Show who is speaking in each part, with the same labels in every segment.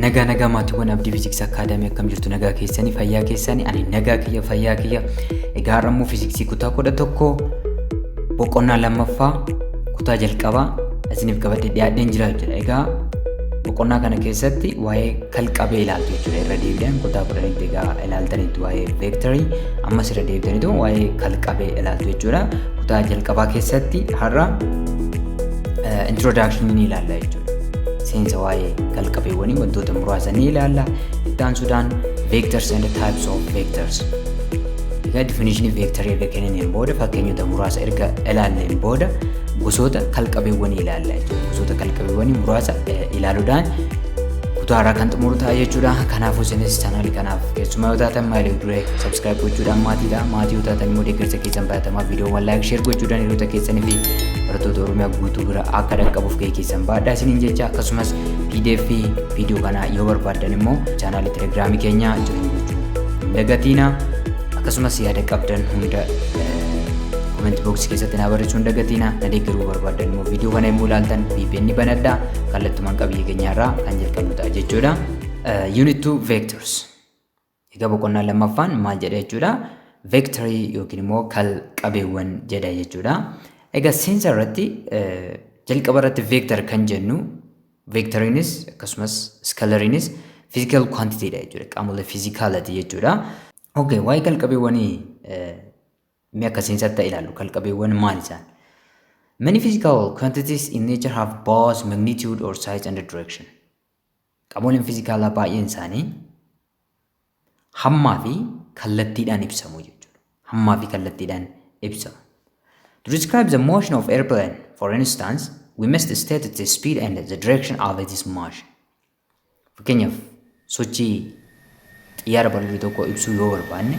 Speaker 1: Nagaa nagaa maatiiwwan Abdii Fiiziksii Akaadaamii, akkam jirtu? Nagaa keessanii, fayyaa keessanii? Ani nagaa kiyya, fayyaa kiyya. Egaa har'a immoo fiiziksii kutaa 11 boqonnaa lammaffaa kutaa jalqabaa isiniif qabadhee dhiyaadheen jira jechuudha. Egaa boqonnaa kana keessatti waa'ee kalqabee ilaaltu jechuudha. Irra deebiidhaan kutaa 10tti egaa ilaaltaniitu waa'ee veektarii, ammas irra deebitaniitu waa'ee kalqabee ilaaltu jechuudha. Kutaa jalqabaa keessatti har'a introduction ni ilaalla jechuudha. Seensa waa'ee kalqabeewwanii wantoota muraasa ni ilaalla. Itti aansuudhaan vectors and types of vectors. Egaa definition vectorii erga kennaniin booda, fakkeenyota muraasa erga ilaalleen booda, gosoota kalqabeewwanii ilaalla jechuudha. Gosoota kalqabeewwanii muraasa ilaaluudhaan kutaa irraa kan xumuru ta'a jechuudha. Kanaafuu isinis chaanaalii kanaaf keessumaa yoo taatan maalii duree subscribe gochuudhaan maatiidha. Maatii yoo taatan immoo deeggarsa keessan baratamaa viidiyoowwan like, share gochuudhaan hiriyoota keessanii fi barattoota Oromiyaa guutuu bira akka dhaqqabuuf gahee keessan baadhaa isiniin jecha. Akkasumas PDF viidiyoo kanaa yoo barbaaddan immoo chaanaalii Telegiraamii keenya join gochuu hin dagatiina. Akkasumas yaada qabdan hunda comment box keessatti naa barreessuu hin dagatiina. Na deeggaruu barbaaddan immoo viidiyoo kana yommuu ilaaltan VPN banadhaa. Kallattumaan qabiyyee keenya irraa kan jalqabnu ta'a jechuudha. Unit 2, vectors. Egaa boqonnaa lammaffaan maal jedha jechuudha? Vectorii yookiin immoo kalqabeewwan jedha jechuudha. Egaa seensa irratti, jalqaba irratti vector kan jennu, vectoriinis akkasumas scalariinis physical quantity dha jechuudha. Qaamolee fiizikaalaati jechuudha. Okay, waa'ee kalqabeewwanii mee akka seensaatti ilaallu. Kalqabeewwan maal isaan? Many physical quantities in nature have both magnitude or size and direction. Qaamoleen fiizikaalaa baay'een isaanii hammaa fi kallattiidhaan ibsamu jechuudha. Hammaa fi kallattiidhaan ibsamu. To describe the motion of airplane, for instance, we must state the speed and the direction of its motion. Fakkeenyaaf, sochii xiyyaara balalii tokko ibsuu yoo barbaanne,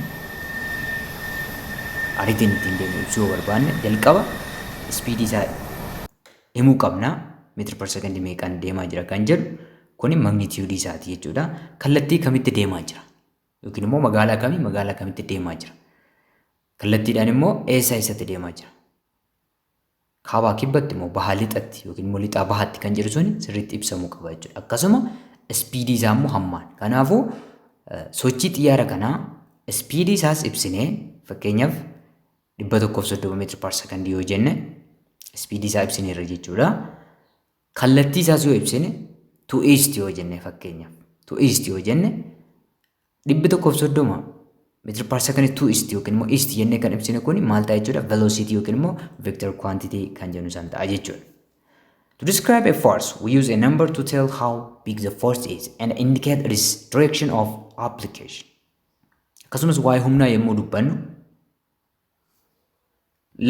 Speaker 1: ariitiin ittiin deemu ibsuu yoo barbaanne, jalqaba speedii isaa himuu qabna. Meetira per sekondii meeqaan deemaa jira kan jedhu kuni magnitudeii isaati jechuudha. Kallattii kamitti deemaa jira? Yookiin immoo magaalaa kamii magaalaa kamitti deemaa jira? Kallattiidhaan immoo eessa eessatti deemaa jira? Kaabaa kibbatti immoo bahaa lixatti yookiin immoo lixaa bahaatti kan jedhu suni sirriitti ibsamuu qaba jechuudha. Akkasuma speedii isaa immoo hammaan. Kanaafuu sochii xiyyaara kanaa speedii isaas ibsinee, fakkeenyaaf 130 meetira per sekondii yoo jenne, speedii isaa ibsineerra jechuudha. Kallattii isaas yoo ibsine, to east yoo jenne, fakkeenyaaf to east yoo jenne, 130 meetira per sekondii to east yookiin immoo east jennee kan ibsine kun maal ta'a jechuudha? Velocity yookiin immoo vector quantity kan jennu san ta'a jechuudha. To describe a force, we use a number to tell how big the force is and indicate its direction of application. Akkasumas waa'ee humnaa yommuu dubbannu,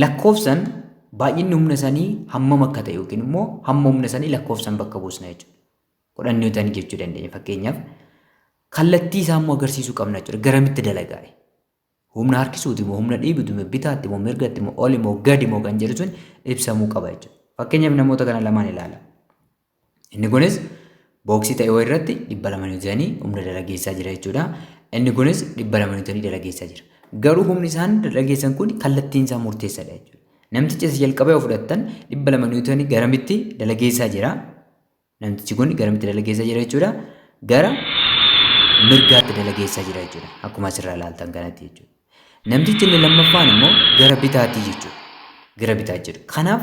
Speaker 1: lakkoofsan baay'inni humna sanii hammam akka ta'e yookiin immoo hamma humna sanii lakkoofsan bakka buusna jechuudha. 10 niwutanii jechuu dandeenya fakkeenyaaf. Kallattii isaa immoo agarsiisuu qabna jechuudha. Garamitti dalagaa'e? Humna harkisuuti moo humna dhiibuti moo bitaatti moo mirgatti moo oli moo gadi moo kan jedhu sun ibsamuu qaba jechuudha. Fakkeenyaaf, namoota kana lamaan ilaala. Inni kunis boxii ta'e wayii irratti 200 niwutanii humna dalageessaa jira jechuudha. Inni kunis 200 niwutanii dalageessaa jira. Garuu humni isaan dalageessan kun kallattiin isaa murteessaadha jechuudha. Namtichi isa jalqaba yoo fudhattan, 200 niwutanii garamitti dalageessaa jira? Namtichi kun garamitti dalageessaa jira jechuudha? Gara mirgaatti dalageessaa jira jechuudha. Akkuma asirraa ilaaltan kanatti jechuudha. Namtichi inni lammaffaan immoo gara bitaatti jechuudha. Gara bitaa jedhu. Kanaaf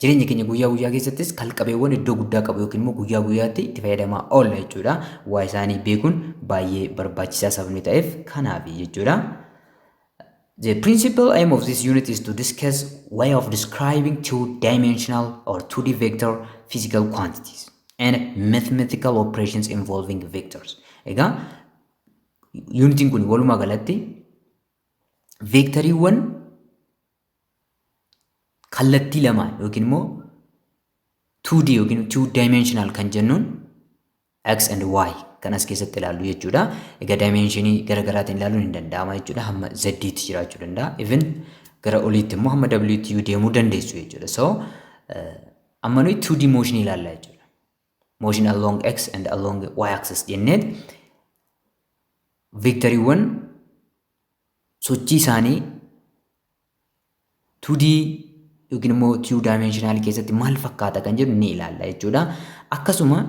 Speaker 1: jireenya keenya guyyaa guyyaa keessattis kalqabeewwan iddoo guddaa qabu yookiin immoo guyyaa guyyaatti itti fayyadamaa oolla jechuudha. Waa isaanii beekuun baay'ee barbaachisaa sababni ta'eef kanaaf jechuudha. The principal aim of this unit is to discuss way of describing two-dimensional or 2D vector physical quantities and mathematical operations involving vectors. Egaa yuunitiin kun walumaa galatti veektariiwwan kallattii lamaan yookiin immoo 2D yookiin 2 dimensional kan jennuun x and y kan as keessatti ilaallu jechuudha. Egaa dimensionii gara garaatiin ilaaluun hin danda'ama jechuudha. Hamma z tti jiraachuu danda'a. Even gara oliitti immoo hamma w tti deemuu dandeessu jechuudha. So amma nuyi 2D motion ilaalla jechuudha. Motion along x and along y axis jenneet veektariiwwan sochii isaanii 2D yookiin immoo 2 dimensional keessatti maal fakkaata kan jedhu ni ilaalla jechuudha. Akkasuma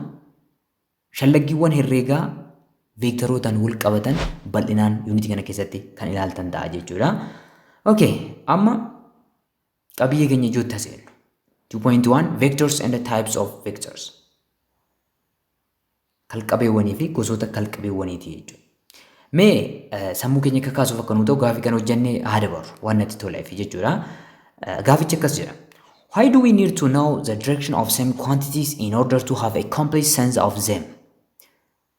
Speaker 1: Shallaggiiwwan herreegaa veektarootaan wal qabatan bal'inaan yuunitii kana keessatti kan ilaaltan ta'a jechuudha. Okay, amma qabiyyee keenya ijootti seennu. 2.1 Vectors and the types of vectors. Kalqabeewwanii fi gosoota kalqabeewwaniiti jechuudha. Mee sammuu keenya kakaasuuf akka nu ta'u gaafii kana hojjennee haa dabarru waan natti toleef jechuudha. Gaafichi akkas jedha. Why do we need to know the direction of some quantities in order to have a complete sense of them?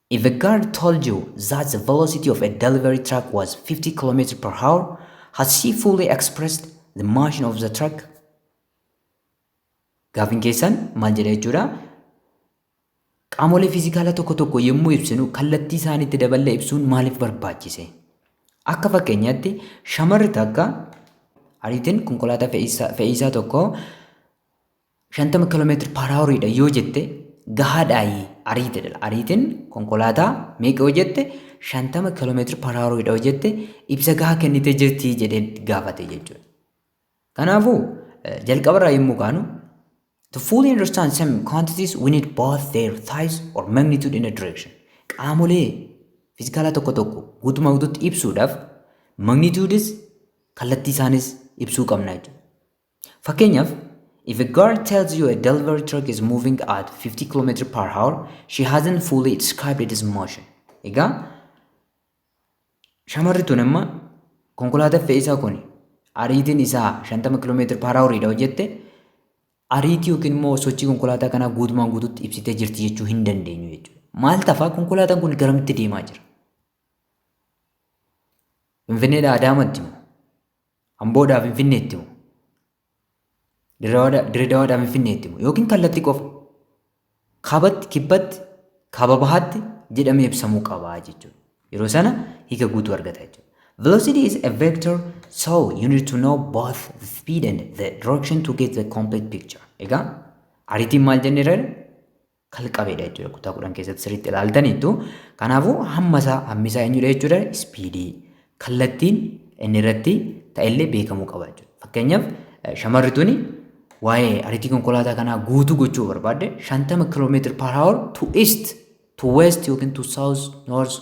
Speaker 1: If a guard told you that the velocity of a delivery truck was 50 km per hour, has she fully expressed the motion of the truck? Gaafiin keessan maal jedha jechuudha? Qaamolee fiizikaalaa tokko tokko yommuu ibsinu kallattii isaaniitti daballee ibsuun maaliif barbaachise? Akka fakkeenyaatti, shamarri takka ariitiin konkolaataa fe'iisaa tokko 50 kiiloomeetira per houriidha yoo jette gahaadhaayi ariitidha. Ariitiin konkolaataa meeqa yoo jette, 50 kiiloomeetira per houriidha yoo jette, ibsa gahaa kennitee jirti jedhee gaafate jechuudha. Kanaafuu jalqabarraa yommuu kaanu, to fully understand some quantities, we need both their size or magnitude in a direction. Qaamolee fiizikaalaa tokko tokko guutumaa guutuutti ibsuudhaaf magnitudes, kallattii isaanis ibsuu qabna jechuudha. Fakkeenyaaf, if a guard tells you a delivery truck is moving at 50 km per hour, she hasn't fully described its motion. Egaa shamarri tun amma konkolaataa fe'iisaa kun ariitiin isaa 50 km per hour dha jette, ariitii yookiin immoo sochii konkolaataa kanaa guutumaan guutuutti ibsitee jirti jechuu hin dandeenyu jechuudha. Maal tafaa, konkolaataan kun garamitti deemaa jira? Finfinneedhaa Adaamatti moo? Amboodhaa Finfinneetti moo? Dirreedawaadhaa Finfinneetti moo? Yookiin kallattii qofa? Kaabatti, kibbatti, kaaba bahaatti jedhamee ibsamuu qaba jechuudha. Yeroo sana hiika guutuu argata jechuudha. Velocity is a vector, so you need to know both the speed and the direction to get the complete picture. Egaa ariitiin maal jennee, kalqabeedha jechuudha. Kutaa 10 keessatti sirriitti ilaaltaniitu. Kanaafuu hamma isaa, hammi isaa eenyudha jechuudha? Speedii. Kallattiin inni irratti ta'ellee beekamuu qaba jechuudha. Fakkeenyaaf, shamarri tuni waa'ee ariitii konkolaataa kanaa guutuu gochuu barbaadde, 50 kiiloomeetira per hour to east, to west yookiin to south, north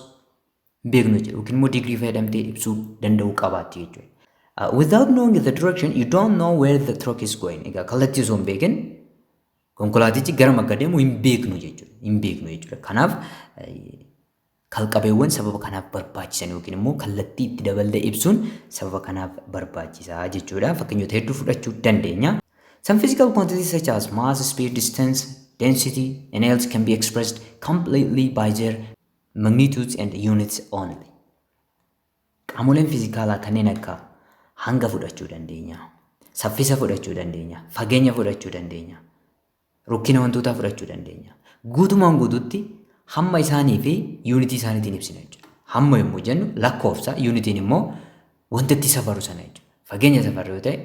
Speaker 1: beeknu jechuudha. Yookiin immoo digirii fayyadamtee ibsuu danda'uu qabaatti jechuudha. Without knowing the direction, you don't know where the truck is going. Egaa kallattii osoo hin beekin konkolaatichi garam akka deemu hin beeknu jechuudha. Hin beeknu jechuudha. Kanaaf kalqabeewwan sababa kanaaf barbaachisan yookiin immoo kallattii itti daballee ibsuun sababa kanaaf barbaachisaa jechuudha. Fakkeenyota hedduu fudhachuu dandeenya. Some physical quantities such as mass, speed, distance, density, and else can be expressed completely by their magnitudes and units only. Qaamoleen fiizikaalaa kanneen akka hanga fudhachuu dandeenya, saffisa fudhachuu dandeenya, fageenya fudhachuu dandeenya, rukkina wantootaa fudhachuu dandeenya. Guutumaan guututti hamma isaanii fi yuunitii isaaniitiin ibsina jechuudha. Hamma yommuu jennu lakkoofsa, yuunitiin immoo wanta itti safaru sana jechuudha. Fageenya safarru yoo ta'e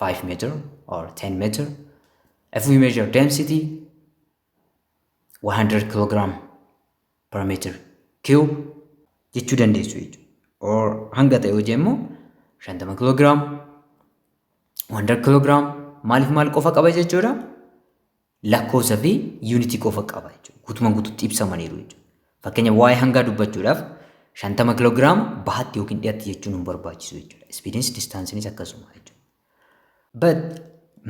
Speaker 1: 5 meter or 10 meter. If we measure density, 100 kilogram per meter cube jechuu dandeessu jechuudha. Or hanga ta'e hojii immoo 50 kilogram, 100 kilogram, maaliif maal qofa qaba jechuudha? Lakkoofsa fi yuunitii qofa qaba jechuudha. Guutumaan guutuutti ibsamaniiru jechuudha. Fakkeenya waa'ee hangaa dubbachuudhaaf 50 kiloogiraama bahaatti yookiin dhiyaatti jechuun hin barbaachisu jechuudha. Speediinis distanceiinis akkasuma jechuudha. But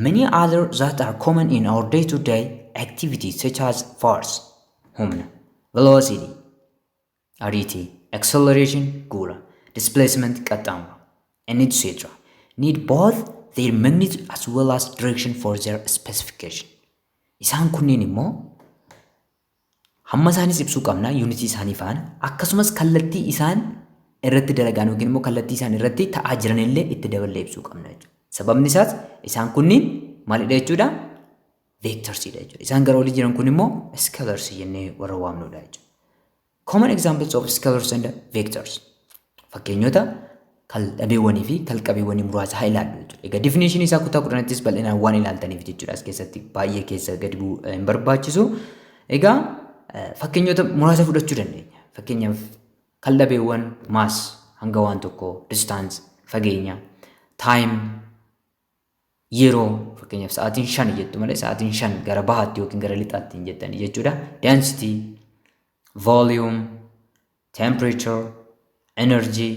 Speaker 1: many others that are common in our day-to-day activities such as force, humna, velocity, ariitii, acceleration, guula, displacement, qaxxaamura, and etc. need both their magnitude as well as direction for their specification. Isaan kunneen immoo hamma isaanis ibsuu qabna yuunitii isaanii faana, akkasumas kallattii isaan irratti dalagan yookiin immoo kallattii isaan irratti ta'aa jiran illee itti daballee ibsuu qabna jechuudha. Sababni isaas isaan kunniin maalidha jechuudha? Vectorsiidha jechuudha. Isaan gara olii jiran kun immoo scalars jennee warra waamnudha jechuudha. Common examples of scalars and vectors. Fakkeenyota kal-dhabeewwanii fi kal-qabeewwanii muraasa haa ilaallu jechuudha. Egaa definition isaa kutaa 10ttis bal'inaan waan ilaaltaniif jechuudha. As keessatti baay'ee keessa gadi bu'uu hin barbaachisu. Egaa fakkeenyota muraasa fudhachuu dandeenya. Fakkeenyaaf, kal-dhabeewwan mass, hanga waan tokkoo, distance, fageenya, time, Yeroo, fakkeenyaaf, sa'aatiin 5 jettu malee sa'aatiin 5 gara bahaatti yookiin gara lixaatti hin jettani jechuudha. Density, volume, temperature, energy,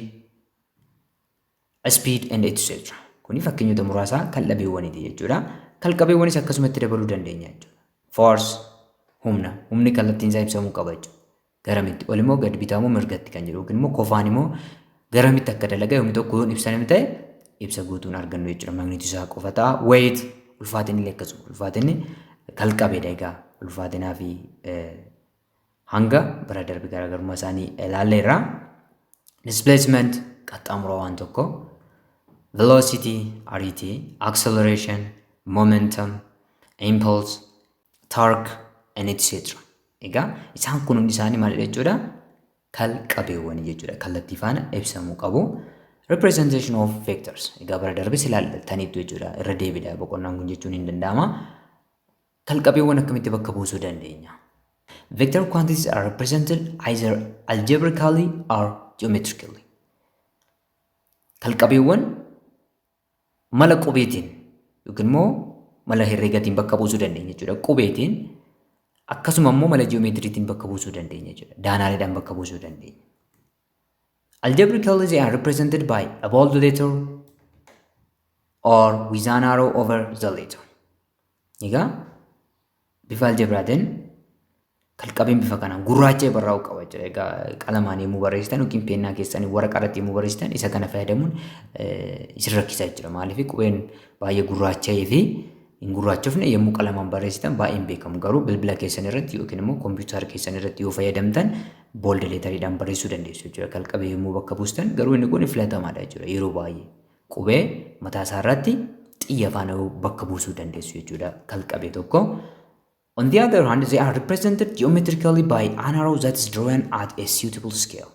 Speaker 1: speed and etc. Kuni fakkeenyota muraasaa kalqabeewwaniiti jechuudha. Kalqabeewwanis akkasumatti dabaluu dandeenya jechuudha. Force, humna. Humni kallattiin isaa ibsamuu qaba jechuudha. Garamitti? Ol immoo gad, bitaa immoo mirgatti kan jedhu yookiin immoo kofaan immoo garamitti akka dalagaa yommuu tokko yoon ibsaname ta'e ibsa guutuun argannu jechuudha. Magnitude isaa qofa ta'a. Weight, ulfaatinni illee akkasuma. Ulfaatinni kalqabeedha egaa, ulfaatinaa fi hanga bara darbe garaagarummaa isaanii ilaalleerra. Displacement, qaxxaamura waan tokko. Velocity, ariitii, acceleration, momentum, impulse, torque and etc. Egaa isaan kun hundi isaanii maalidha jechuudha? Kalqabeewwanii jechuudha. Kallattii faana ibsamuu qabu. Representation of vectors. Egaa bara darbes ilaaltaniitu jechuudha. Irra deebiidha boqonnaan kun jechuun hin danda'ama. Kalqabeewwan akkamitti bakka buusuu dandeenya? Vector quantities are represented either algebraically or geometrically. Kalqabeewwan mala qubeetiin yookiin immoo mala herreegatiin bakka buusuu dandeenya jechuudha. Qubeetiin akkasuma immoo mala ji'oomeetiriitiin bakka buusuu dandeenya jechuudha. Daanaaleedhaan bakka buusuu dandeenya. Algebraically, they are represented by a bold letter or with an arrow over the letter. Egaa bifa aljebraatiin kalqabeen bifa kanaan gurraacha'ee barraa'uu qaba jechuudha. Egaa qalamaan yommuu barreessitan yookiin peennaa keessanii waraqaa irratti yommuu barreessitan isa kana fayyadamuun isin rakkisa jechuudha. Maaliif? Qubeen baay'ee gurraacha'ee fi hin gurraachofne yommuu qalamaan barreessitan baay'ee hin beekamu. Garuu bilbila keessan irratti yookiin immoo kompiitara keessan irratti yoo fayyadamtan bold letteriidhaan barreessuu dandeessu jechuudha. Kalqabee yommuu bakka buustan garuu inni kun filatamaadha jechuudha. Yeroo baay'ee qubee mataa isaa irratti xiyya faana bakka buusuu dandeessu jechuudha kalqabee tokko. On the other hand, they are represented geometrically by an arrow that is drawn at a suitable scale.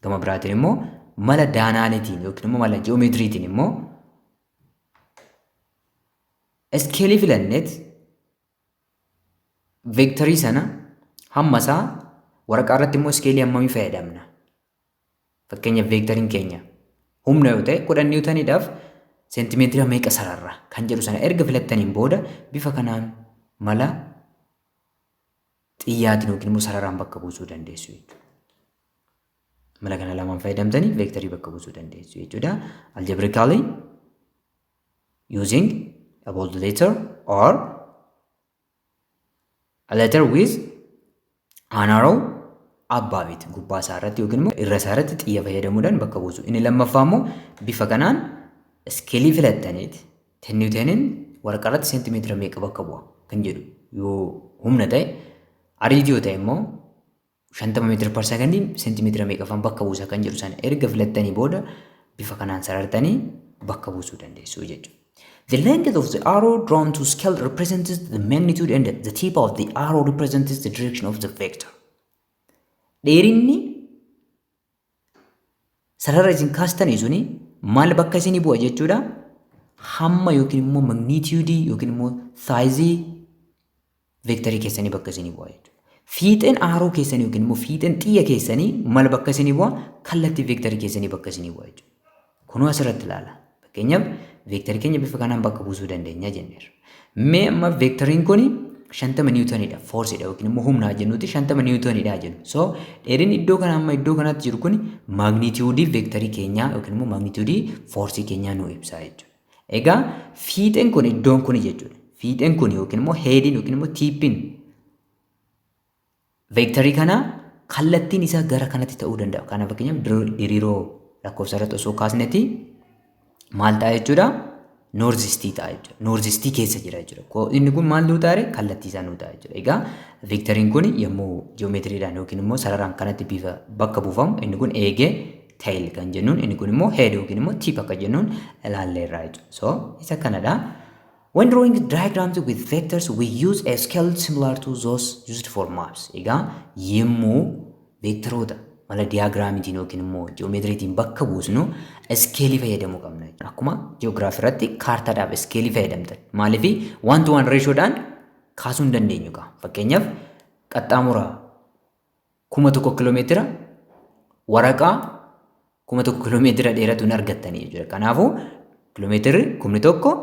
Speaker 1: Gama biraatiin immoo mala daanaaleetiin yookiin immoo mala ji'oomeetiriitiin immoo iskeelii filanneet veektarii sana hamma isaa waraqaa irratti immoo iskeelii hammamii fayyadamna? Fakkeenyaaf, veektariin keenya humna yoo ta'e, 10 niwutaniidhaaf seentimeetira meeqa sararra kan jedhu sana erga filattaniin booda bifa kanaan mala xiyyaatiin yookiin immoo sararaan bakka buusuu dandeessu jechuudha. Mala kana lamaan fayyadamtanii veektarii bakka buusuu dandeessu jechuudha. Algebraically using a bold letter or a letter with an arrow above it, gubbaa isaa irratti yookiin immoo irra isaa irratti xiyya fayyadamuudhaan bakka buusu. Inni lammaffaa immoo bifa kanaan iskeelii filattaniiti 10 niwutaniin waraqaa irratti seentimeetira meeqa bakka bu'a kan jedhu yoo humna ta'e, ariitii yoo ta'e immoo 50 meetira per sekondii seentimeetira meeqa bakka buusa kan jedhu sana erga filattanii booda bifa kanaan sarartanii bakka buusuu dandeessu jechuudha. The length of the arrow drawn to scale represents the magnitude and the tip of the arrow represents the direction of the vector. Dheerinni sarara isin kaastanii suni maal bakka isinii bu'a jechuudha? Hamma yookiin immoo magnitude yookiin immoo saayizii veektarii keessanii bakka isinii bu'a jechuudha. Fiixeen arrow keessanii yookiin immoo fiixeen xiyya keessanii maal bakka isinii bu'a? Kallattii veektarii keessanii bakka isinii bu'a jechuudha. Kunoo asirratti ilaala. Fakkeenyaaf, veektarii keenya bifa kanaan bakka buusuu dandeenya jenneerra. Mee amma veektariin kun 50 niwutaniidha. Foorsiidha yookiin immoo humnaa jennuti, 50 niwutaniidha jennu. So dheerinni iddoo kana amma iddoo kanatti jiru kun magnitude veektarii keenyaa yookiin immoo magnitude foorsii keenyaa nu ibsa jechuudha. Egaa fiixeen kun iddoon kun jechuudha. Fiixeen kun yookiin immoo headiin yookiin immoo tipiin veektarii kanaa kallattiin isaa gara kanatti ta'uu danda'a. Kana fakkeenyaaf diriiroo lakkoofsa irratti osoo kaasneeti maal ta'a jechuudha? North eastii ta'a jechuudha. North eastii keessa jira jechuudha. Inni kun maal nuu ta'a? Kallattii isaa nuu ta'a jechuudha. Egaa veektariin kun yommuu ji'oomeetiriidhaan yookiin immoo sararaan kanatti bifa bakka buufamu, inni kun eegee, tail kan jennuun, inni kun immoo head yookiin immoo tip akka jennuun ilaalleerra jechuudha. So isa kanadha. When drawing diagrams with vectors, we use a scale similar to those used for maps. Egaa yommuu veektaroota mala diyaagiraamiitiin yookiin immoo ji'oomeetiriitiin bakka buusnu iskeelii fayyadamuu qabna. Akkuma ji'oogiraafii irratti kaartaadhaaf iskeelii fayyadamtan. Maaliif? One to one ratiodhaan kaasuu hin dandeenyu qaba. Fakkeenyaaf, qaxxaamura 1000 kiloomeetira waraqaa 1000 kiloomeetira dheeratu hin argattanii jechuudha. Kanaafuu kiloomeetirri 1000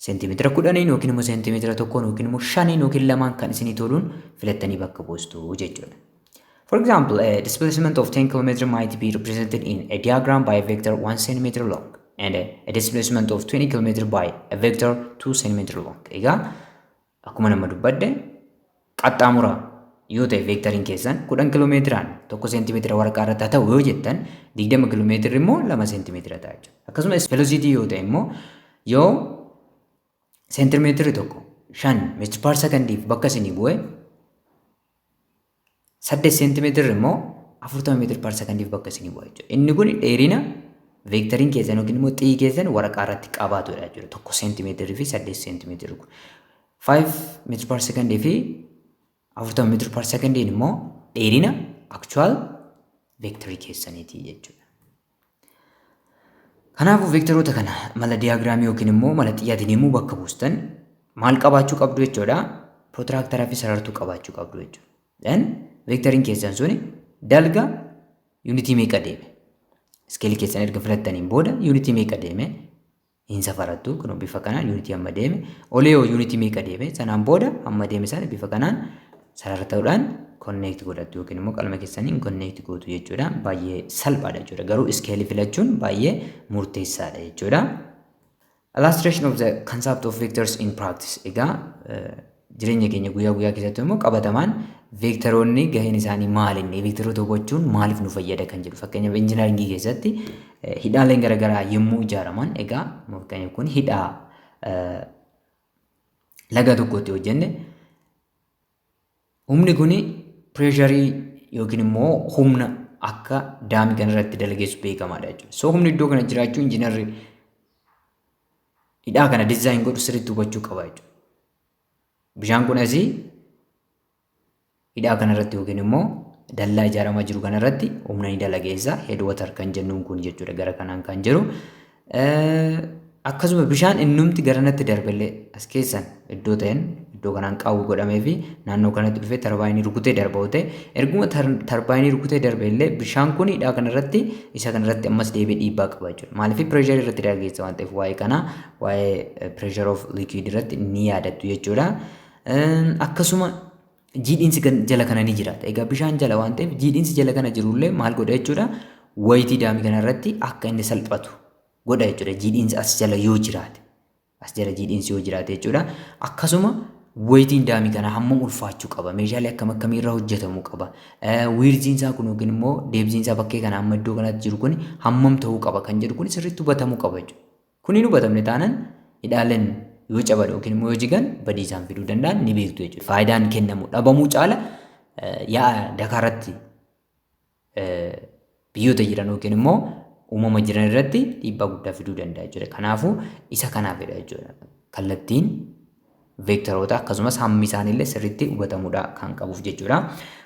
Speaker 1: Seentimeetira 10n yookiin immoo seentimeetira 1n yookiin immoo 5n yookiin 2n kan isinii toluun filattanii bakka buustu jechuudha. For example, a displacement of 10 km might be represented in a diagram by a vector 1 cm long and a displacement of 20 km by a vector 2 cm long. Egaa akkuma nama dubbadde, qaxxaamura yoo ta'e veektariin keessan 10 kiiloomeetiraan 1 seentimeetira waraqaa irratti haa ta'u yoo jettan, 20 kiiloomeetirri immoo 2 seentimeetira ta'a jechuudha. Akkasumas velocity yoo ta'e immoo, yoo seentimeetirri tokko 5 meter per secondiif bakka isinii bu'e, 8 seentimeetirri immoo 40 meter per secondiif bakka isinii bu'a jechuudha. Inni kun dheerina veektariin keessan yookiin immoo xiyyi keessan waraqaa irratti qabaatudha jechuudha. 1 seentimeetirii fi 8 seentimeetirri kun. 5 meter per secondii fi 40 meter per secondiin immoo dheerina actual veektarii keessaniiti jechuudha. Kanaafuu veektaroota kana mala diyaagiraamii yookiin immoo mala xiyyaatiin yommuu bakka buustan maal qabaachuu qabdu jechuudha? Protractoraa fi sarartuu qabaachuu qabdu jechuudha. Then veektariin keessan suni dalga yuunitii meeqa deeme? Iskeelii keessan erga filattaniin booda yuunitii meeqa deeme? Hin safarattu. Kun bifa kanaan yuunitii amma deeme. Olee hoo yuunitii meeqa deeme? Sanaan booda amma deeme sana bifa kanaan sarartuudhaan connect godhattu yookiin immoo qalama keessaniin connect gootu jechuudha. Baay'ee salphaadha jechuudha. Garuu iskeelii filachuun baay'ee murteessaadha jechuudha. Illustration of the concept of vectors in practice. Egaa jireenya keenya guyyaa guyyaa keessatti immoo qabatamaan veektaroonni gaheen isaanii maalinni, veektaroota hubachuun maaliif nu fayyada kan jedhu, fakkeenyaaf injinaringii keessatti hidhaaleen garaagaraa yommuu ijaaraman, egaa fakkeenyaaf kun hidhaa laga tokkotti hojjenne, humni kun pressurii yookiin immoo humna akka damii kanarratti dalageessu beekamaadha jechuudha. So humni iddoo kana jiraachuu injiinarri hidhaa kana design godhu sirriitti hubachuu qaba jechuudha. Bishaan kun asii hidhaa kanarratti yookiin immoo dallaa ijaaramaa jiru kanarratti humna ni dalageessa, headwater kan jennuun kun jechuudha, gara kanaan kan jiru. Akkasuma bishaan innumti garanatti darbellee as keessan iddoo ta'een, iddoo kanaan qaawwi godhamee fi naannoo kanatti dhufee tarbaayinii rukutee darba yoo ta'e, erguma tarbaayinii rukutee darbe illee bishaan kun hidhaa kanarratti, isa kanarratti ammas deebi'ee dhiibbaa qaba jechuudha. Maaliif? Pressurii irratti dalageessa waan ta'eef. Waa'ee kanaa, waa'ee pressure of liquid irratti ni yaadattu jechuudha. Akkasuma jiidhinsi jala kana ni jiraata. Egaa bishaan jala waan ta'eef jiidhinsi jala kana jirullee maal godha jechuudha? Weightii damii kanarratti akka inni salphatu godha jechuudha. Jiidhinsi as jala yoo jiraate. As jala jiidhinsi yoo jiraate jechuudha. Akkasuma weightiin damii kanaa hammam ulfaachuu qaba? Meeshaalee akkam akkamii irraa hojjetamuu qaba? Widthiin isaa kun yookiin immoo depthiin isaa bakkee kana amma iddoo kanatti jiru kun hammam ta'uu qaba kan jedhu kun sirriitti hubatamuu qaba jechuudha. Kun hin hubatamne taanaan hidhaaleen yoo caban yookiin immoo yoo jigan badii isaan fiduu danda'an ni beektu jechuudha. Faayidaan kennamu dhabamuu caala yaa'a dakaarratti biyyoota jiran yookiin immoo uumama jiran irratti dhiibbaa guddaa fiduu danda'a jechuudha. Kanaafuu isa kanaafidha jechuudha. Kallattiin veektaroota akkasumas hammi isaaniillee sirriitti hubatamuudha kan qabuuf jechuudha.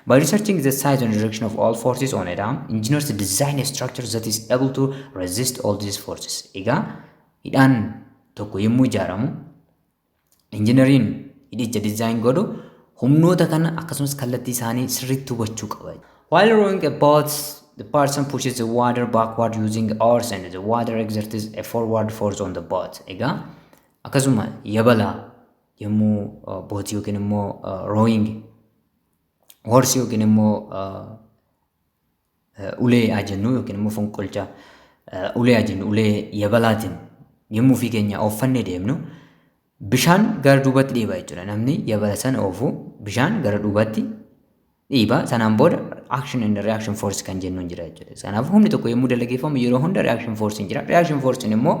Speaker 1: By researching the size and direction of all forces on a dam, engineers design a structure that is able to resist all these forces. Egaa hidhaan tokko yommuu ijaaramu injinariin hidhicha design godhu humnoota kana akkasumas kallattii isaanii sirriitti hubachuu qaba. While rowing a boat, the person pushes the water backward using oars and the water exerts a forward force on the boat. Egaa akkasuma yabala yommuu bootii yookiin immoo rowing oars yookiin immoo ulee haa jennu yookiin immoo fonqolcha ulee haa jennu, ulee yabalaatiin yommuu ofii keenya ooffannee deemnu bishaan gara duubatti dhiiba jechuudha. Namni yabala sana oofu bishaan gara duubatti dhiiba. Sanaan booda action and reaction force kan jennuun jira jechuudha. Kanaafuu humni tokko yommuu dalageeffamu yeroo hunda reaction force jira. Reaction force immoo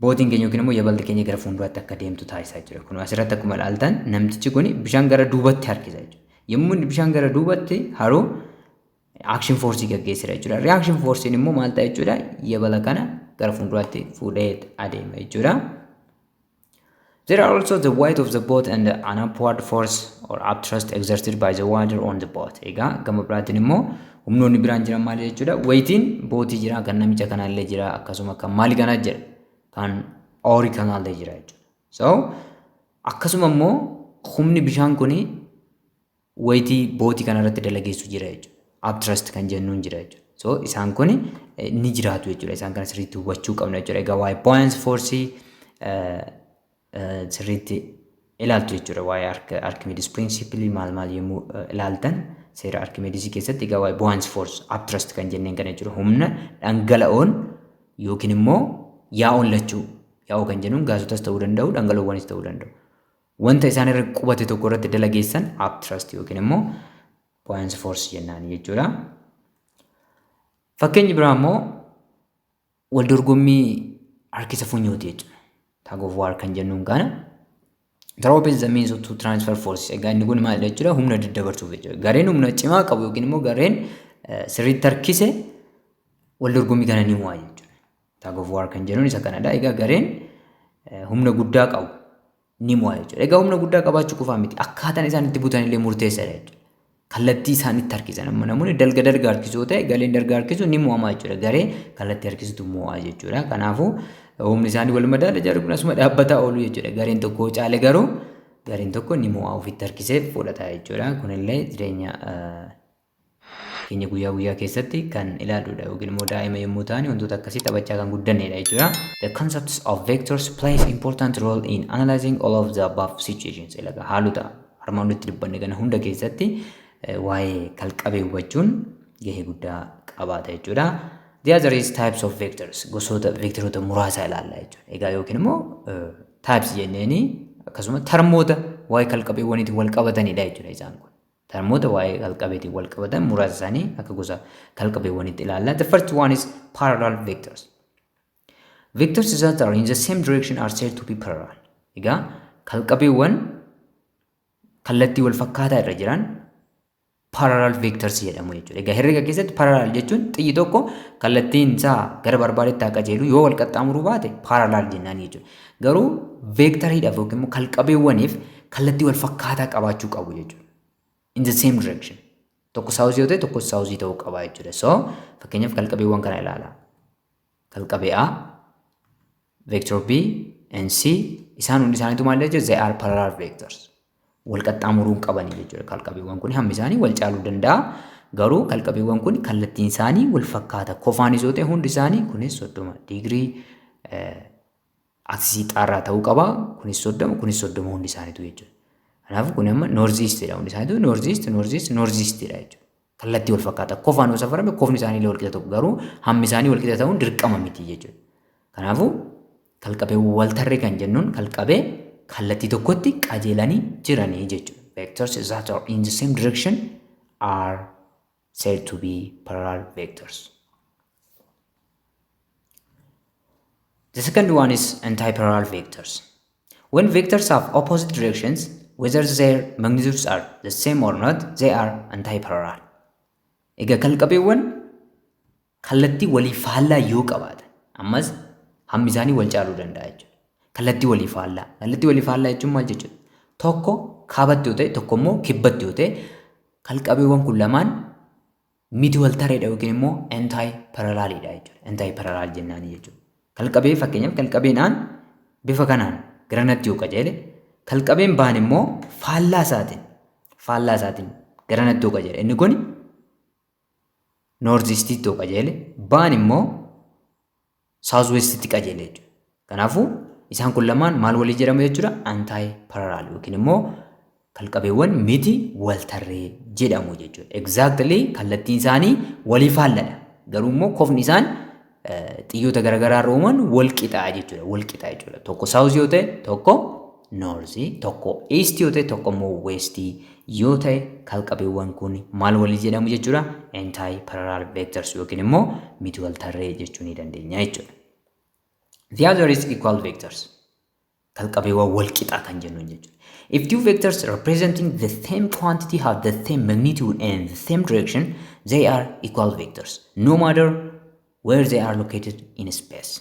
Speaker 1: bootiin keenya yookiin immoo yaballi keenya gara fuulduraatti akka deemtu taasisaa jira. Kun asirratti akkuma ilaaltan namtichi kun bishaan gara duubatti harkisa jechuudha. Yommuu inni bishaan gara duubatti haru action force gaggeessira jechuudha. Reaction force immoo maal ta'a jechuudha? Yabala kana gara fuulduraatti fuudhee adeema jechuudha. There are also the weight of the boat and an upward force or upthrust exerted by the water on the boat. Egaa gama biraatiin immoo humnoonni biraan jiran maali jechuudha? Weightiin bootii jira, kan namicha kanaallee jira, akkasuma kan maali kanaa jira, kan oorii kanaallee jira jechuudha. So akkasuma immoo humni bishaan kuni weightii bootii kanarratti dalageessu jira jechuudha. Upthrust kan jennuun jira jechuudha. So isaan kun ni jiraatu jechuudha. Isaan kana sirriitti hubachuu qabna jechuudha. Egaa waa'ee buoyancy force sirriitti ilaaltu jechuudha. Waa'ee Archimedes principle maal maal yommuu ilaaltan, seera Archimedes keessatti egaa waa'ee buoyancy force, upthrust kan jenneen kana jechuudha. Humna dhangala'oon yookiin immoo yaa'oon lachuu, yaa'oo kan jennuun gaasotas ta'uu danda'u, dhangala'oowwanis ta'uu danda'u. Wanta isaan irra qubate tokko irratti dalageessan upthrust yookiin immoo buoyancy force jennaan jechuudha. Fakkeenyi biraa immoo wal dorgommii harkisa funyooti jechuudha. Tug of war kan jennuun kana. The rope is the means to transfer force. Egaa inni kun maal jechuudha? Humna daddabarsuuf jechuudha. Gareen humna cimaa qabu yookiin immoo gareen sirriitti harkise wal dorgommii kana ni mo'a jechuudha. Tug of war kan jennuun isa kanadha. Egaa gareen humna guddaa qabu ni mo'a jechuudha. Egaa humna guddaa qabaachuu qofaa miti. Akkaataan isaan itti butan illee murteessaadha jechuudha. Kallattii isaan itti harkisan. Amma namoonni dalga dalga harkisuu ta'e, gareen dalga harkisu ni mo'ama jechuudha. Garee kallattii harkisutu mo'a jechuudha. Kanaafuu humni isaanii wal madaala, jarri kun asuma dhaabbataa oolu jechuudha. Gareen tokko caale garuu gareen tokko ni mo'a, ofitti harkisee fudhata jechuudha. Kunillee jireenya keenya guyyaa guyyaa keessatti kan ilaaludha yookiin immoo daa'ima yommuu ta'an wantoota akkasii taphachaa kan guddannedha jechuudha. The concepts of vectors plays important role in analyzing all of the above situations. Egaa haalota armaan olitti dubbanne kana hunda keessatti waa'ee kalqabee hubachuun gahee guddaa qabaata jechuudha. The other is types of vectors. Gosoota vectoroota muraasa ilaalla jechuudha. Egaa yookiin immoo types jenneeni akkasuma termoota waa'ee kalqabeewwaniitiin wal qabatanidha jechuudha isaan kun. Termoota waa'ee kalqabeetiin wal qabatan muraasa isaanii akka gosa kalqabeewwaniitti ilaalla. The first one is parallel vectors. Vectors that are in the same direction are said to be parallel. Egaa kalqabeewwan kallattii wal fakkaataa irra jiran parallel vectors jedhamu jechuudha. Egaa herrega keessatti parallel jechuun xiyyi tokko kallattiin isaa gara barbaadetti haa qajeelu, yoo wal qaxxaamuruu baate parallel jennaan jechuudha. Garuu veektariidhaaf yookiin immoo kalqabeewwaniif kallattii wal fakkaataa qabaachuu qabu jechuudha. In the same direction. Tokko south yoo ta'e, tokko south ta'uu qaba jechuudha. So fakkeenyaaf kalqabeewwan kana ilaala. Kalqabee A, vector B and C, isaan hundi isaaniitu maal jechuudha? They are parallel vectors. Wal qaxxaamuruu qabanii jechuudha. Kalqabeewwan kun hammi isaanii wal caaluu danda'a. Garuu kalqabeewwan kun kallattiin isaanii wal fakkaata. Kofaanis yoo ta'e hundi isaanii kunis 30 digirii axis xaarraa ta'uu qaba. Kunis 30, kunis 30 hundi isaaniitu jechuudha. Kanaafuu kun amma north eastidha. Hundi isaaniitu north east, north east, north eastidha jechuudha. Kallattii wal fakkaata. Kofaan yoo safarame kofni isaanii illee wal qixa ta'u, garuu hammi isaanii wal qixa ta'uun dirqama miti jechuudha. Kanaafuu kalqabee waltarree kan jennuun kalqabee kallattii tokkotti qajeelanii jiranii jechuudha. Vectors that are in the same direction are said to be parallel vectors. The second one is anti-parallel vectors. When vectors have opposite directions, whether their magnitudes are the same or not, they are anti-parallel. Egaa kalqabeewwan kallattii walii faallaa yoo qabaatan ammas hammi isaanii wal caaluu danda'a jechuudha. Kallattii walii faallaa. Kallattii walii faallaa jechuun maal jechuudha? Tokko kaabatti yoo ta'e, tokko immoo kibbatti yoo ta'e, kalqabeewwan kun lamaan miti wal tareedha yookiin immoo anti parallelidha jechuudha. Anti parallel jennaani jechuudha. Kalqabee fakkeenyaaf kalqabeen aan bifa kanaan garanatti yoo qajeele, kalqabeen baan immoo faallaa isaatiin garanatti yoo qajeele, inni kun north eastitti yoo qajeele, baan immoo south westitti qajeele jechuudha. Kanaafuu isaan kun lamaan maal walii jedhamu jechuudha? Anti parallel yookiin immoo kalqabeewwan miti waltarree jedhamu jechuudha. Exactly kallattiin isaanii walii faalladha. Garuu immoo kofni isaan xiyyoota garaagaraa irra uuman wal qixaa jechuudha. Wal qixaa jechuudha. Tokko south yoo ta'e, tokko north, tokko east yoo ta'e, tokko immoo west yoo ta'e, kalqabeewwan kun maal walii jedhamu jechuudha? Anti parallel vectors yookiin immoo miti waltarree jechuu ni dandeenya jechuudha. The other is equal vectors. Kalqabeewwan wal qixaa kan jennuun jechuudha. If two vectors representing the same quantity have the same magnitude and the same direction, they are equal vectors, no matter where they are located in space.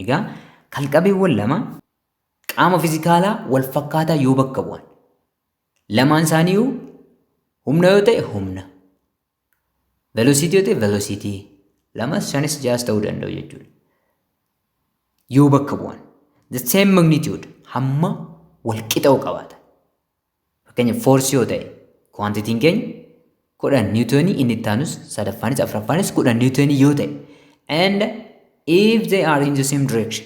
Speaker 1: Egaa kalqabeewwan lama qaama fizikaalaa wal fakkaataa yoo bakka bu'an, lamaan isaaniiyyuu humna yoo ta'e humna, velocity yoo ta'e velocity, lamas shanis jaas ta'uu danda'u jechuudha. Yoo bakka bu'an the same magnitude, hamma wal qixa'u qabaata. Fakkeenyaaf force yoo ta'e, quantityn keenya 10 newtonii, inni itti aanus sadaffaanis afuraffaanis 10 newtonii yoo ta'e, and if they are in the same direction,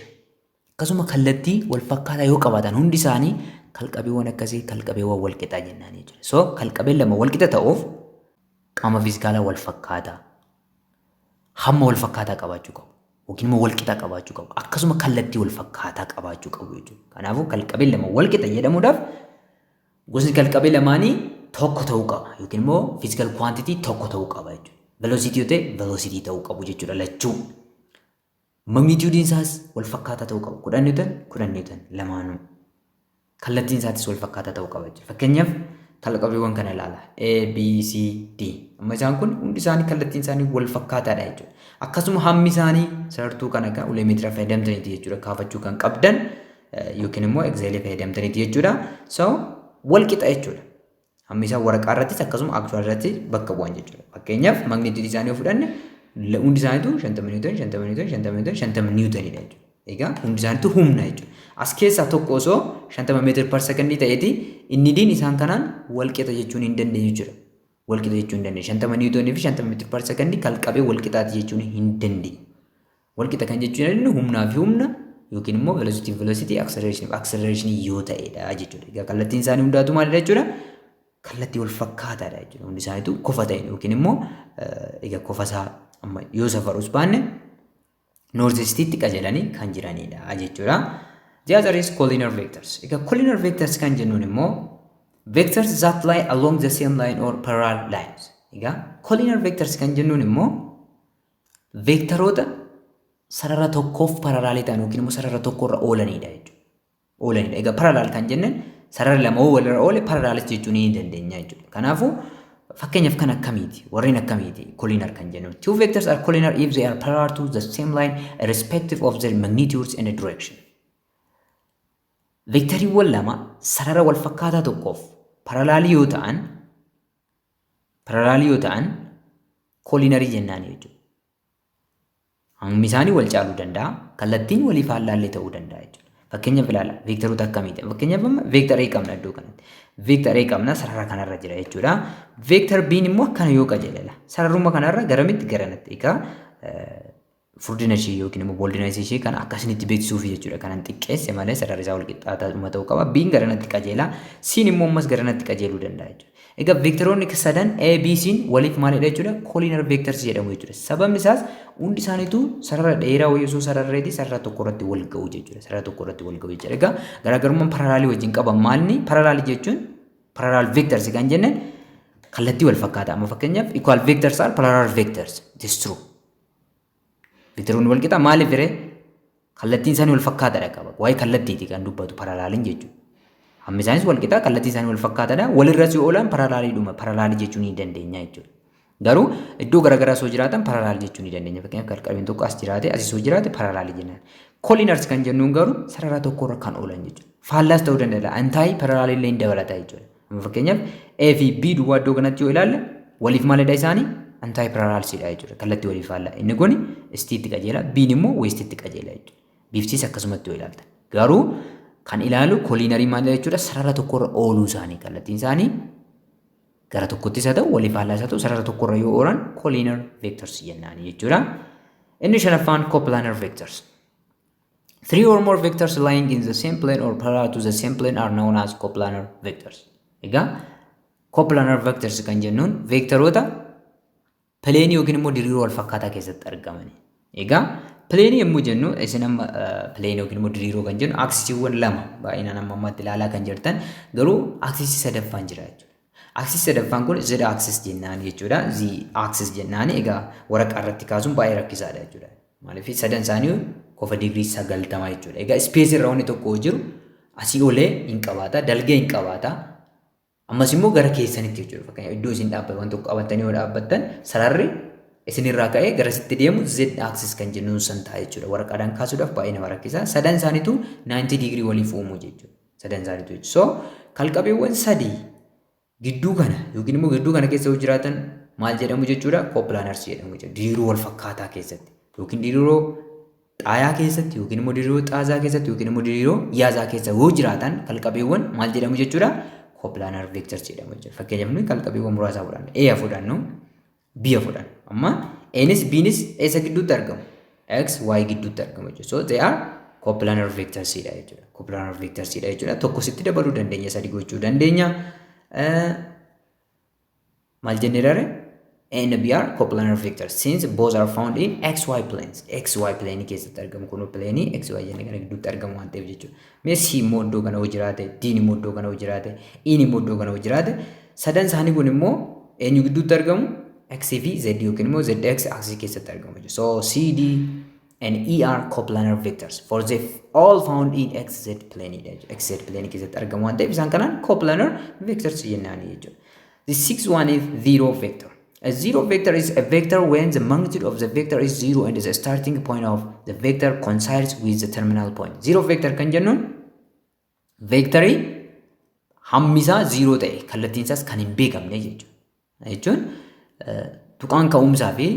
Speaker 1: Akkasuma kallattii wal fakkaataa yoo qabaatan hundi isaanii kalqabeewwan akkasii kalqabeewwan wal qixaa jennaan jechuudha. So kalqabeen lama wal qixa ta'uuf qaama fiizikaalaa wal fakkaataa, hamma wal fakkaataa qabaachuu qabu, yookiin immoo wal qixa qabaachuu qabu. Akkasuma kallattii wal fakkaataa qabaachuu qabu jechuudha. Kanaafuu kalqabeen lama wal qixa jedhamuudhaaf gosni kalqabee lamaanii tokko ta'uu qaba yookiin immoo physical quantity tokko ta'uu qaba jechuudha. Velocity yoo ta'e velocity ta'uu qabu jechuudha lachuu. Magnitude isaas wal fakkaataa ta'uu qaba. 10 newton, 10 newton lamaanuu. Kallattiin isaatis wal fakkaataa ta'uu qaba jechuudha. Fakkeenyaaf kalqabeewwan kana ilaala. A, B, C, D. Amma isaan kun hundi isaanii kallattiin isaanii wal fakkaataadha jechuudha. Akkasuma hammi isaanii sarartuu kana kan ulee meetira fayyadamtaniiti jechuudha. Kaafachuu kan qabdan yookiin immoo Excelii fayyadamtaniiti jechuudha. So wal qixa jechuudha. Hammi isaa waraqaa irrattis akkasuma actual irratti bakka bu'an jechuudha. Fakkeenyaaf magnitude isaanii yoo fudhanne hundi isaaniitu 50 newton, 50 newton, 50 newton, 50 newtonidha jechuudha. Egaa hundi isaaniitu humna jechuudha. As keessaa tokko osoo 50 meter per secondii ta'eeti inni diin isaan kanaan wal qixa jechuun hin dandeenyu jechuudha. Wal qixa jechuu hin dandeenyu. 50 newtonii fi 50 meter per secondii kalqabee wal qixaati jechuun hin dandeenyu. Wal qixa kan jechuun dandeenyu humnaa fi humna yookiin immoo velocity, velocity, acceleration, acceleration yoo ta'edha jechuudha. Egaa kallattiin isaanii hundaatu maalidha jechuudha? Kallattii wal fakkaataadha jechuudha. Hundi isaaniitu kofa ta'e yookiin immoo egaa kofa isaa amma yoo safarus baanne north eastitti qajeelanii kan jiranidha jechuudha. The other is collinear vectors. Egaa collinear vectors kan jennuun immoo vectors that lie along the same line or parallel lines. Egaa collinear vectors kan jennuun immoo veektaroota sarara tokkoof parallelii ta'an yookiin immoo sarara tokkorra oolanidha jechuudha. Oolanidha. Egaa parallel kan jenneen sarara lama oo walirra oole parallelis jechuu ni dandeenya jechuudha. Kanaafuu fakkeenyaaf kan akkamiiti? Warreen akkamiiti collinear kan jennuun? Two vectors are collinear if they are parallel to the same line, irrespective of their magnitudes and direction. Veektariiwwan lama sarara wal fakkaataa tokkoof parallelii yoo ta'an collinearii jennaan jechuudha. Hammi isaanii wal caaluu danda'a. Kallattiin walii faallaallee ta'uu danda'a jechuudha. Fakkeenyaaf ilaala, veektaroota akkamiiti? Fakkeenyaaf amma vector A qabna iddoo kanatti. Vector A qabna, sarara kanarra jira jechuudha. Vector B immoo akkana yoo qajeelala. Sararuma kanarra garamitti? Garanatti. Egaa furdina ishee yookiin immoo boldina ishee kana akkasinitti beeksisuuf jechuudha. Kanan xiqqeesse malee sararri isaa wal qixxaataa ta'uu qaba. B'n garanatti qajeela. C'n immoo ammas garanatti qajeeluu danda'a jechuudha. Egaa veektaroonni sadan A, B, C'n waliif maalidha jechuudha? Collinear vectors jedhamu jechuudha. Sababni isaas hundi isaaniitu sarara dheeraa wayii osoo sararreeti sarara tokko irratti wal ga'u jechuudha. Sarara tokko irratti wal ga'u jechuudha. Egaa garaagarummaan parallelii wajjin qaban maalni? Parallelii jechuun, parallel vectors kan jenneen kallattii wal fakkaata. Amma fakkeenyaaf equal vectors are parallel vectors. It is true. Veektaroonni wal qixa maaliif firee? Kallattiin isaanii wal fakkaataadha qaba. Waa'ee kallattiiti kan dubbatu paralleliin jechuudha. Hammi isaanis wal qixa, kallattii isaanii wal fakkaataadha. Walirra si oolan paralleliidhuma parallelii jechuu ni dandeenya jechuudha. Garuu iddoo garaagaraa osoo jiraatan parallelii jechuu ni dandeenya. Fakkeenyaaf kalqabeen tokko as jiraate, asii osoo jiraate parallelii jennaan. Collinears kan jennuun garuu sarara tokkorra kan oolan jechuudha. Faallaas ta'uu danda'a. Anti parallelii illee hin dabalata jechuudha. Amma fakkeenyaaf A fi B duwwaa iddoo kanatti yoo ilaalle waliif maalidha isaanii? Anti parallelsiidha jechuudha. Kallattii waliif faallaa. Inni kun eastiitti qajeela, B'n immoo westitti qajeela jechuudha. Biftis akkasumatti yoo ilaaltan. Garuu kan ilaalu collinearii maalidha jechuudha? Sarara tokkorra ooluu isaanii, kallattiin isaanii gara tokkottis haa ta'u, waliif faallaas haa ta'u, sarara tokkorra yoo oolan collinear vectors jennaani jechuudha. Inni shanaffaan coplanar vectors. Three or more vectors lying in the same plane or parallel to the same plane are known as coplanar vectors. Egaa coplanar vectors kan jennuun veektaroota planeii yookiin immoo diriiroo wal fakkaataa keessatti argaman. Egaa planeii yommuu jennu, isin amma planeii yookiin immoo diriiroo kan jennu axisiiwwan lama baay'inaan amma ammaatti ilaalaa kan jirtan, garuu axisii sadaffaan jira jechuudha. Axisii sadaffaan kun z axis jennaan jechuudha. Z axis jennaan egaa waraqaa irratti kaasuun baay'ee rakkisaadha jechuudha. Maaliif? Sadan isaanii kofa digirii 90 jechuudha. Egaa spaceii irra wanni tokko jiru asii olee hin qabaata, dalgee hin qabaata. Ammas immoo gara keessanitti jechuudha. Fakkeenyaaf iddoo isin dhaabbattan waan tokko qabattanii yoo dhaabbattan sararri isinirraa ka'ee gara sitti deemu z axis kan jennuun san ta'a jechuudha. Waraqaadhaan kaasuudhaaf baay'ee nama rakkisa. Sadan isaaniitu 90 digirii waliif uumuu jechuudha. Sadan isaaniitu jechuudha. So kalqabeewwan sadii gidduu kana yookiin immoo gidduu kana keessa yoo jiraatan maal jedhamu jechuudha? Coplanars jedhamu jechuudha. Diriiroo wal fakkaataa keessatti yookiin diriiroo xaayaa keessatti yookiin immoo diriiroo xaazaa keessatti yookiin immoo diriiroo yaazaa keessa yoo jiraatan kalqabeewwan maal jedhamu jechuudha? Coplanar vectors jedhamu jechuudha. Fakkeenyaaf nuyi kalqabeewwan muraasa fudhannu. A fudhannu, B fudhannu. Amma Anis Bnis eessa gidduutti argamu? X, Y gidduutti argamu jechuudha. So they are Coplanar vectorsidha jechuudha. Coplanar vectorsidha jechuudha. Tokko sitti dabaluu dandeenya, sadi gochuu dandeenya. Maal jennee rare? A and B are coplanar vectors since both are found in XY planes. XY plane keessatti argamu kun plane XY jennee kana gidduutti argamu waan ta'eef jechuudha. Mee C immoo iddoo kana hoo jiraate, D immoo iddoo kana hoo jiraate, E immoo iddoo kana hoo jiraate, sadan isaanii kun immoo eenyu gidduutti argamu? X fi Z yookiin immoo ZX axis keessatti argamu jechuudha. So C, D and E are coplanar vectors for they all found in XZ plane dha jechuudha. XZ plane keessatti argamu waan ta'eef isaan kanaan coplanar vectors jennaani jechuudha. The sixth one is zero vector. A zero vector is a vector when the magnitude of the vector is zero and the starting point of the vector coincides with the terminal point. Zero vector kan jennuun vectorii hammi isaa zero ta'e, kallattiin isaas kan hin beekamne jechuudha. Jechuun tuqaan ka'umsaa fi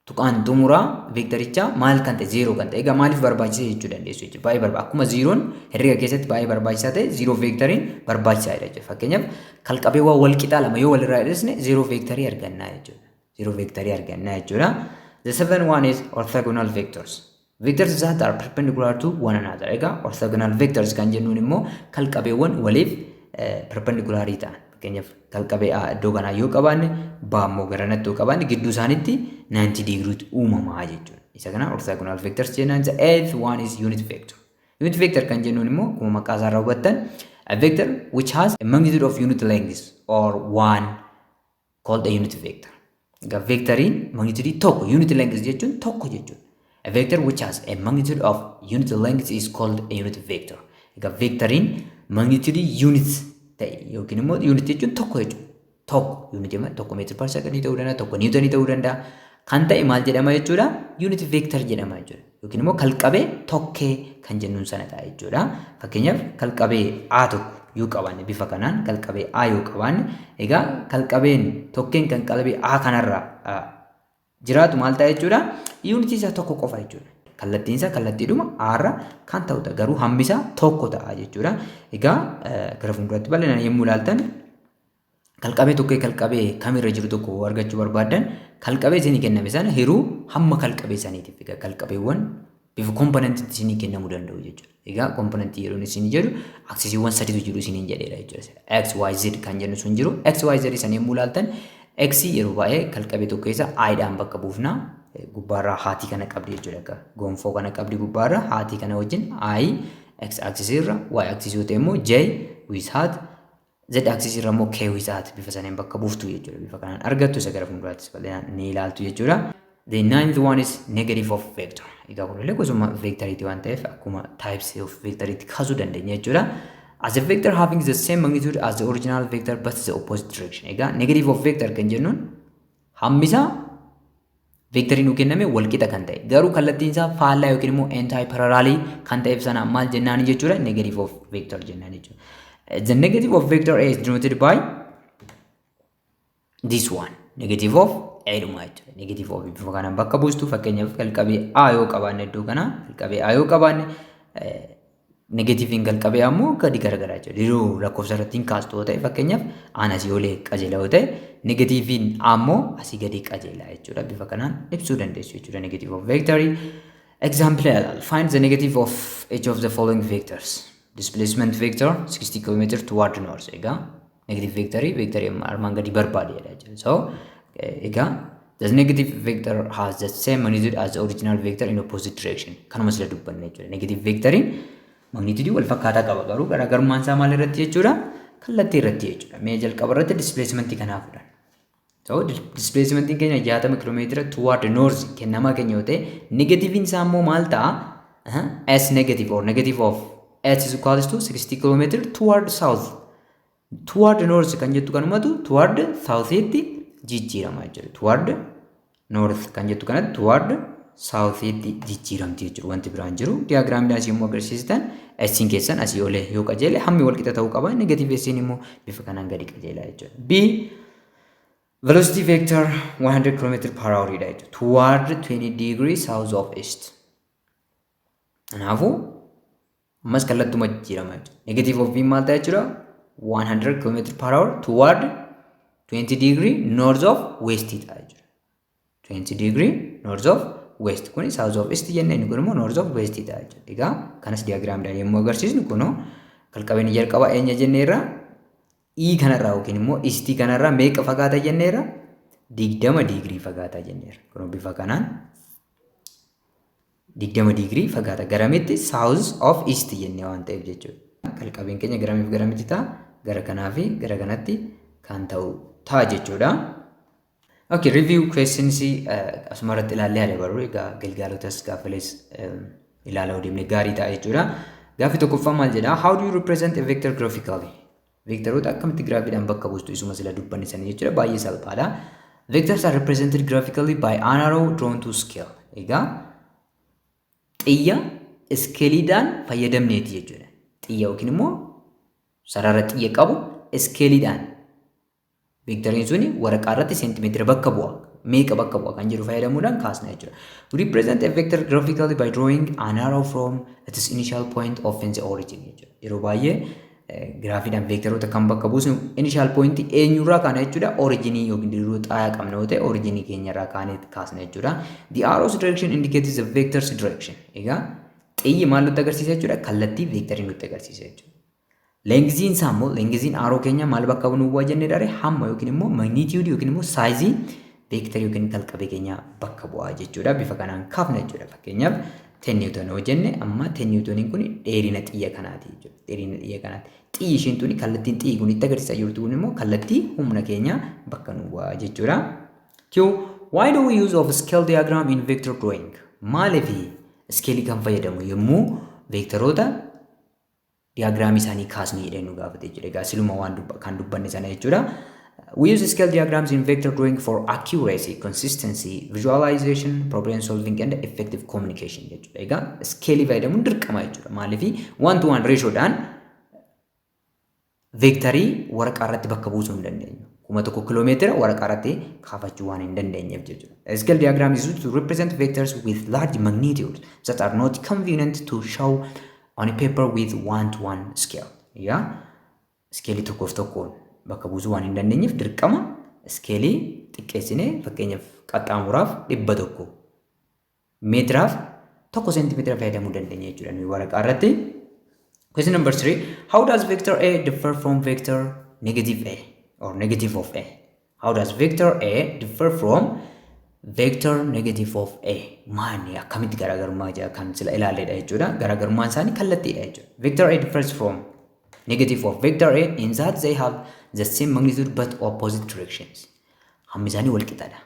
Speaker 1: tuqaan xumuraa vectorichaa maal kan ta'e, zero kan ta'e. Egaa maaliif barbaachisa jechuu dandeessu jechuudha. Baay'ee barbaachisa. Akkuma zeroon herrega keessatti baay'ee barbaachisaa ta'e, zero vectoriin barbaachisaadha jechuudha. Fakkeenyaaf, kalqabeewwan wal qixaa lama yoo walirraa hir'isne zero vectorii argannaa jechuudha. Zero vectorii argannaa jechuudha. The seventh one is orthogonal vectors. Vectors that are perpendicular to one another. Egaa orthogonal vectors kan jennuun immoo kalqabeewwan waliif perpendicularii ta'an. Fakkeenyaaf, kalqabee A iddoo kanaa yoo qabaanne, B immoo garanatti yoo qabaanne, gidduu isaaniitti 90 degreetu uumamaa jechuudha. Isa kana orthogonal vectors jennaan. The eighth one is unit vector. Unit vector kan jennuun immoo akkuma maqaa isaa irraa hubattan, a vector which has a magnitude of unit length or one called a unit vector. Egaa vectoriin magnitude tokko, unit length jechuun tokko jechuudha. A vector which has a magnitude of unit length is called a unit vector. Egaa vectoriin magnitude unit ta'e yookiin immoo unit jechuun tokko jechuudha. Tokko unit tokko meter per second ta'uu danda'a, tokko newtonii ta'uu danda'a. Kan ta'e maal jedhama jechuudha? Unit vector jedhama jechuudha. Yookiin immoo kalqabee tokkee kan jennuun sana ta'a jechuudha. Fakkeenyaaf, kalqabee A tokko yoo qabaanne, bifa kanaan kalqabee A yoo qabaanne, egaa kalqabeen tokkeen kan qalabee A kanarra jiraatu maal ta'a jechuudha? Unitii isaa tokko qofa jechuudha. Kallattiin isaa kallattiidhuma A irra kan ta'udha. Garuu hammi isaa tokko ta'a jechuudha. Egaa gara fuulduraatti bal'inaan yommuu ilaaltan, kalqabee tokkee kalqabee kamirra jiru tokko argachuu barbaaddan, kalqabee isinii kenname sana hiruu hamma kalqabee saniitiif. Egaa kalqabeewwan bifa componentiitti isinii kennamuu danda'u jechuudha. Egaa componentii yeroo isin jedhu axisiiwwan sadiitu jiru isiniin jedheera jechuudha. X, Y, Z kan jennu sun jiru. X, Y, Z sana yommuu ilaaltan, X yeroo baay'ee kalqabee tokko keessa I dhaan bakka buufna. Gubbaarraa hatii kana qabdi jechuudha. Akka gonfoo kana qabdi, gubbaarraa hatii kana wajjin I X axis irra, Y axis yoo ta'e immoo J with hat, Z axis irra immoo K with hat bifa saneen bakka buuftu jechuudha. Bifa kanaan argattu, isa gara fuulduraattis bal'inaan ni ilaaltu jechuudha. The ninth one is negative of vector. Egaa kunillee gosuma vectoriiti waan ta'eef akkuma types of vectoriitti kaasuu dandeenya jechuudha. As a vector having the same magnitude as the original vector but the opposite direction. Egaa negative of vector kan jennuun hammisaa vectorii nuu kenname walqixa kan ta'e garuu kallattiin isaa faallaa yookiin immoo anti parallelii kan ta'eef sana maal jennaan jechuudha? Negative of vector jennaan jechuudha. The negative of vector A is denoted by this one. Negative of A dhuma jechuudha. Negative of bifa kanaan bakka buustu. Fakkeenyaaf, kalqabee A yoo qabaanne, iddoo kana kalqabee A yoo qabaanne, negativeiin kalqabee ammoo gadi garagaraa jechuudha. Yeroo lakkoofsa irratti hin kaastu yoo ta'e, fakkeenyaaf, aan asii olee qajeela yoo ta'e, negativeiin A ammoo asii gadi qajeela jechuudha. Bifa kanaan ibsuu dandeessu jechuudha negative of vectorii. Example, find the negative of each of the following vectors. Displacement vector 60 km toward north. Egaa negative vectorii vectorii armaan gadi barbaade jechuudha. So egaa the negative vector has the same magnitude as the original vector in opposite direction. Kanuma sila dubbanne jechuudha. Negative vectoriin magnitude wal fakkaataa qaba, garuu garaagarummaan isaa maal irratti jechuudha? Kallattii irratti jechuudha. Mee jalqaba irratti displacement kanaa fudhanna. So displacementiin keenya 60 kiiloomeetira toward north kennamaa keenya yoo ta'e, negativeiin isaa immoo maal ta'a? S negative or negative of S is equals to 60 kilometer toward south. Toward north kan jettu kanumatu toward southitti jijjiirama jechuudha. Toward north kan jettu kanatti toward southitti jijjiiramti jechuudha. Wanti biraan jiru diagramiidhaan yommuu agarsiistan, S'n keessan asii olee yoo qajeele hammi wal qixa ta'uu qaba. Negative S'n immoo bifa kanaan gadi qajeela jechuudha. B, velocity vector 100 km per hour dha jechuudha. Toward 20 degree south of east. Kanaafuu ammas kallattuma jijjiirama jechuudha. Negative of V maal ta'a jechuudha? 100 km per hour toward 20 degree north of west ta'a jechuudha. 20 degree north of west. Kuni south of east jenne, inni kun immoo north of west ta'a jechuudha. Egaa kanas diyaagiraamidhaan yommuu agarsiisnu, kunoo kalqabeen jalqaba eenyu jenneerra? E kanarraa yookiin immoo eastii kanarraa meeqa fagaata jenneerra? 20 digirii fagaata jenneerra. Kunoo bifa kanaan 20 digirii fagaata. Garamitti? South of east jennee waan ta'eef jechuudha. Kalqabeen keenya garamiif garamitti ta'a? Gara kanaa fi gara kanatti kan ta'u ta'a jechuudha. Okay, review questions asuma irratti ilaallee haa dabarru. Egaa gilgaalotas gaaffilees ilaalaa deemnee gaarii ta'a jechuudha. Gaaffii tokkoffaa maal jedhaa? How do you represent a vector graphically? Vectoroota akkamitti giraafiidhaan bakka buustu? Isuma sila dubbanne sanii jechuudha. Baay'ee salphaadha. Vectors are represented graphically by an arrow drawn to scale. Egaa xiyya iskeeliidhaan fayyadamneeti jechuudha. Xiyya yookiin immoo sarara xiyya qabu iskeeliidhaan veektariin suni waraqaa irratti seentimeetira bakka bu'a, meeqa bakka bu'a kan jedhu fayyadamuudhaan kaasna jechuudha. We represent a vector graphically by drawing an arrow from its initial point of the origin jechuudha. Yeroo baay'ee giraafiidhaan veektaroota kan bakka buusnu initial point eenyurraa kaana jechuudha? Originii yookiin diriiruu xaayaa qabna yoo ta'e, originii keenyarraa kaanee kaasna jechuudha. The arrow's direction indicates the vector's direction. Egaa xiyyi maal nutti agarsiisa jechuudha? Kallattii veektarii nutti agarsiisa jechuudha. Lengthiin isaa immoo, lengthiin arrow keenya maal bakka nu bu'a jennee dare? Hamma yookiin immoo magnitude yookiin immoo sizeii veektarii yookiin kalqabee keenya bakka bu'a jechuudha. Bifa kanaan kaafna jechuudha. Fakkeenyaaf 10 newton yoo jenne, amma 10 newtoniin kun dheerina xiyya kanaati jechuudha. Dheerina xiyya kanaati. Xiyyi isheen tuni, kallattiin xiyyi kun itti agarsiisaa jirtu kun immoo kallattii humna keenya bakka nu bu'a jechuudha. Q. Why do we use of scale diagram in vector drawing? Maaliif iskeelii kan fayyadamu yommuu veektaroota diyaagiraamii isaanii kaasnu jedhee nu gaafate jechuudha. Egaa siluma waan kan dubbanne sana jechuudha. We use scale diagrams in vector drawing for accuracy, consistency, visualization, problem solving and effective communication jechuudha. Egaa iskeelii fayyadamuun dirqama jechuudha. Maaliif? One to one ratioodhaan veektarii waraqaa irratti bakka buusuu hin dandeenyu. 1000 kiiloomeetira waraqaa irratti kaafachuu waan hin dandeenyeef jechuudha. A scale diagram is used to represent vectors with large magnitudes that are not convenient to show on a paper with one to one scale. Yaa, iskeelii tokkoof tokkoon bakka buusuu waan hin dandeenyeef, dirqama iskeelii xiqqeessinee, fakkeenyaaf qaxxaamuraaf 100, meetiraaf 1 seentimeetira fayyadamuu dandeenya jechuudha nuyi waraqaa irratti. Question number 3. How does vector A differ from vector negative A or negative of A? How does vector A differ from vector negative of A? Maani akkamitti garaagarummaa jira kan sila ilaalledha jechuudha. Garaagarummaan isaanii kallattiidha jechuudha. Vector A differs from negative of vector A in that they have the same magnitude but opposite directions. Hammi isaanii wal qixaadha.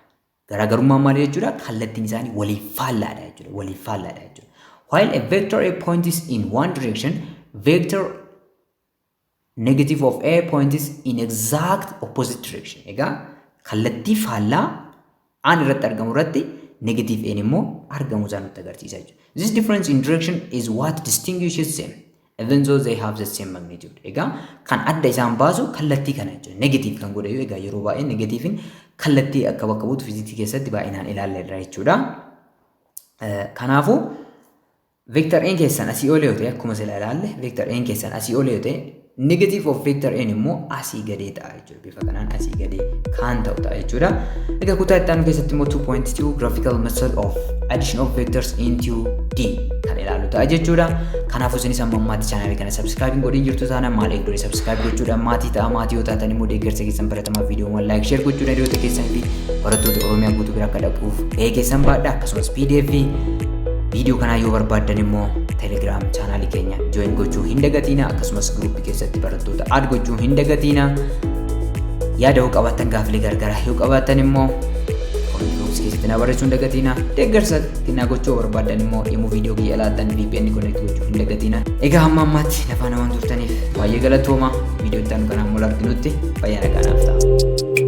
Speaker 1: Garaagarummaan maali jechuudha? Kallattiin isaanii waliif faallaadha jechuudha. Waliif faallaadha jechuudha. While a vector A points in one direction, vector negative of A points in exact opposite direction. Egaa kallattii faallaa aan irratti argamu irratti negative A immoo argamu isaa nutti agarsiisa jechuudha. This difference in direction is what distinguishes them, even though they have the same magnitude. Egaa kan adda isaan baasu kallattii kana jechuudha. Negative kan godhe, egaa yeroo baay'ee negativein kallattii akka bakka buutu fiiziksii keessatti baay'inaan ilaalleerra jechuudha. Kanaafuu vector A keessan asii ol yoo ta'e, akkuma sila ilaalle, vector A keessan asii ol yoo ta'e, negative of vector A immoo asii gadee ta'a jechuudha. Bifa kanaan asii gadee kan ta'u ta'a jechuudha. Egaa kutaa itti aanu keessatti immoo 2.2 graphical method of addition of vectors in 2D kan ilaallu ta'a jechuudha. Kanaafuu isinis amma ammaatti chaanaalii kana subscribe hin godhin jirtu taanaan, maal eegdonni, subscribe gochuudhaan maatii ta'a. Maatii yoo taatan immoo deeggarsa keessan baratamaa viidiyoowwan like, share gochuudhaan hiriyoota keessanii fi barattoota Oromiyaa guutuu bira akka dhaquuf gahee keessan baadha. Akkasumas PDF viidiyoo kanaa yoo barbaaddan immoo Telegram chaanaalii keenya join gochuu hin dagatiina. Akkasumas groupii keessatti barattoota add gochuu hin dagatiina. Yaada yoo qabaattan, gaaffilee garagaraa yoo qabaattan immoo comment box keessatti na barreessuu hin dagatiina. Deeggarsa xinnaa gochuu barbaaddan immoo yommuu viidiyoo kiyya ilaaltan VPN connect gochuu hin dagatiina. Egaa hamma ammaatti lafaan waan turtaniif baay'ee galatooma. Viidiyoo itti aanu kanaan wal arginutti fayyaa nagaanaaf ta'a.